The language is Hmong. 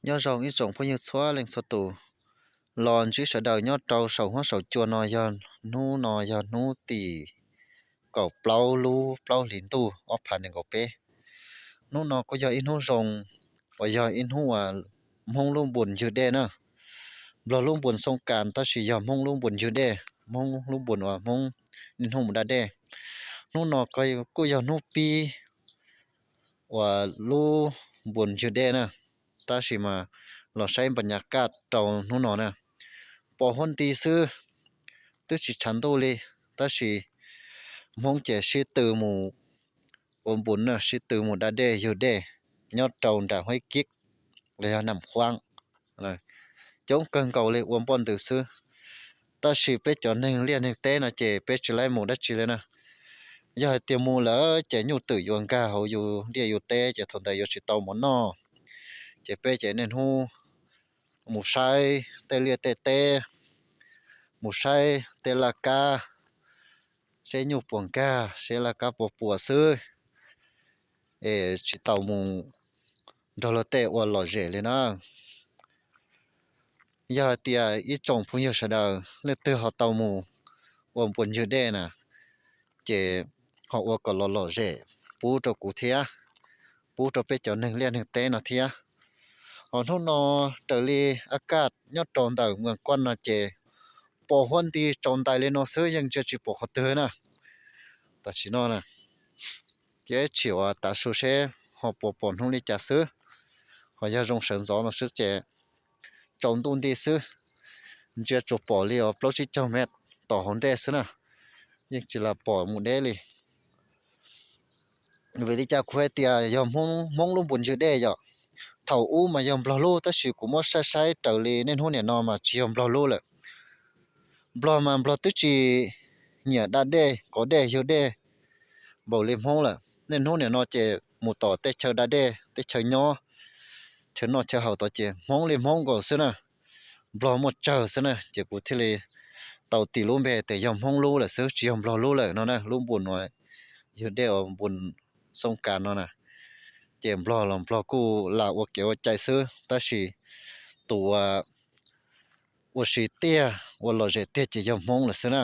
Nyob zoo ib tsoom phooj ywg txhua leej txhua tus, los ntsib sawv daws nyob rau saum huab saum cua no. Yog hnub no yog hnub tim kaum plaub lub plaub hlis ntuj ob phav nees nkaum peb. Hnub no kuj yog ib hnub zoo, uas yog ib hnub uas Hmoob lub npuas ywg dej na. Nplog lub npuas xoo kas tab sis yog Hmoob lub npuas ywg dej, Hmoob lub npuas uas Hmoob niaj hnub mus da dej. Hnub no kuj yog hnub pib uas lub npuas ywg dej na, tab sis mas los saib npa nyas kaj rau hnub no na, pos huab nti xwb, twb tsis tshav ntuj li, tab sis Hmoob ces sib tw mus ua npuas na, sib tw mus da dej ywg dej nyob rau nram Huaib Kib los yog Nam Khuab, coob kawg nkaus li ua npoj ntws xwb. Tab sis peb cov neeg liaj neeg teb no ces peb tsis laib mus dab tsi li na. Yog hais tias mus lawm ces nyuj twm yuav nkag hauv yus liaj yus teb ces thaum ntawd yuav tsis tau mov noj. Ces peb ces niaj hnub mus saib tej liaj tej teb, mus saib tej laj kab, seb nyuj puas nkag, seb laj kab puas puas xwb, es tsis tau mus nrog luag tej ua lom zem li na. Yog hais tias ib tsoom phooj ywg sawv daws leej twg ho tau mus ua npuas ywg dej na, ces ho ua kom los lom zem pub rau kuv thiab, pub rau peb cov neeg liaj neeg teb no thiab. Ho hnub no raws li a kaj nyob rau ntawm Muas Kuaj no ces pos huab nti tsaus ntais li no xwb, yeej ntsia tsis pom qhov twg na. Tam sim no na, ces tsim uas tav su seb ho puas pom hnub li cas xwb. Ho yog zoo sawv ntxov no xwb ces tsaus ntuj nti xwb, ntsia tsuas pom li uas plaub tsib caug mev tom hauv ntej xwb na, yeej tsis lam pom mus deb li. Vim li cas kuv hais tias yog Hmoob lub npuas ywg dej yom? Thaum ub mas yog Nplog lub, tab sis kuv muab saib saib raws li niaj hnub niam no mas tsis yog Nplog lub lawm. Nplog mas Nplog twb tsis nyiam da dej kov dej ywg dej npaum li Hmoob lawm. Niaj hnub niam no ces mus tom tej chaw da dej, tej chaw nyob, chaw noj chaw haus tod ces Hmoob li Hmoob nkaus xwb na. Nplog muaj tsawg xwb na, ces kuv thiaj li tau tis lub npe tias yog Hmoob lub lawm xwb, tsis yog Nplog lub lawm no na. Lub npuas ywg dej uas npuas xoo kas no na, ces Nplog los Nplog kuj lam ua kev ua cai xwb, tab sis tus ua si tiag ua lom zem tiag ces yog Hmoob lawm xwb na.